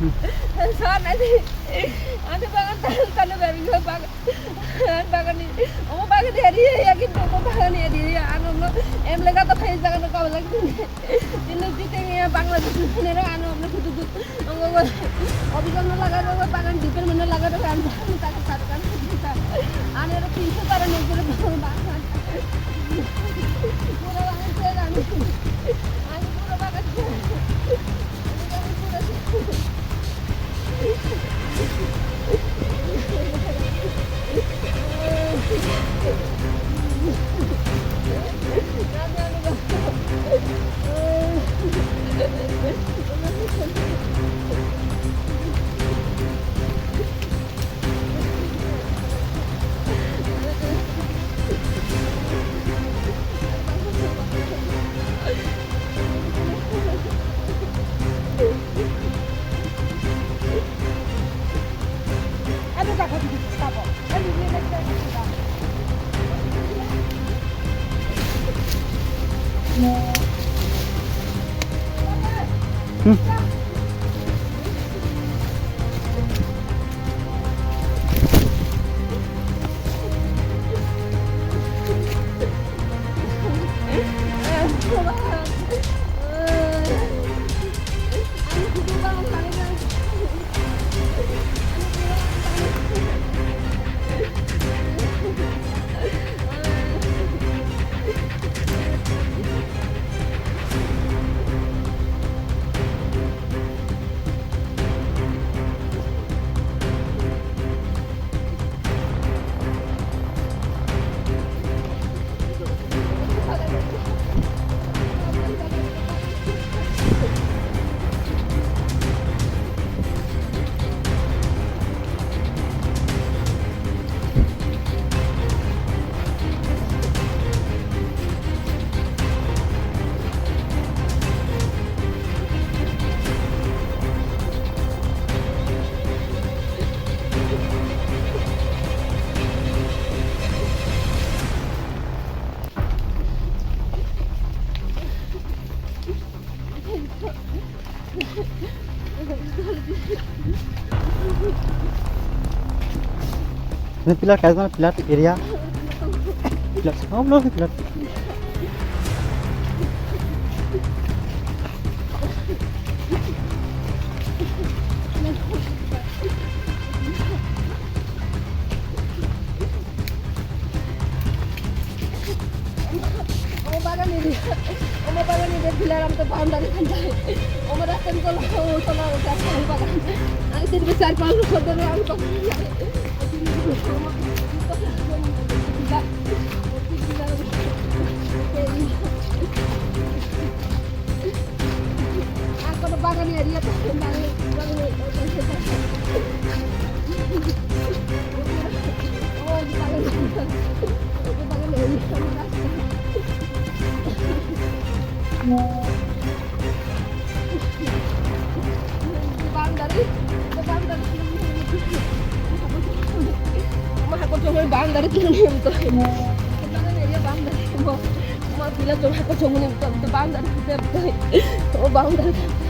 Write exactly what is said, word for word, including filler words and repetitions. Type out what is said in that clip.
Sir, nai di. Ani bagan tan tan beri bagan. Ani bagan ni. Omo bagan ni area ya, kintu omo bagan ni area ya. Ano no em lega to phai bagan ko lagi. Tino jiteng ya Bangladesh ni ro ano amne kudu kudu. Omo omo. Obi kono laga ro bagan dipel mane laga ro kan. Tak tak kan. Ano ro kintu tara no gure bagan. Pura bagan se ani. Ani pura bagan. Ini pilar kaisa mana pilar area. Pilar, oh, belum pilar. Omo bagani, omo bagani de pilar am to boundary khanjai. Omo rasta ni tola, tola rasta ni bagan. Ang tin char panch bojor dhore ang to. Ang kono bagani area to, bagani, bagani. Boundary, boundary. Boundary. Boundary.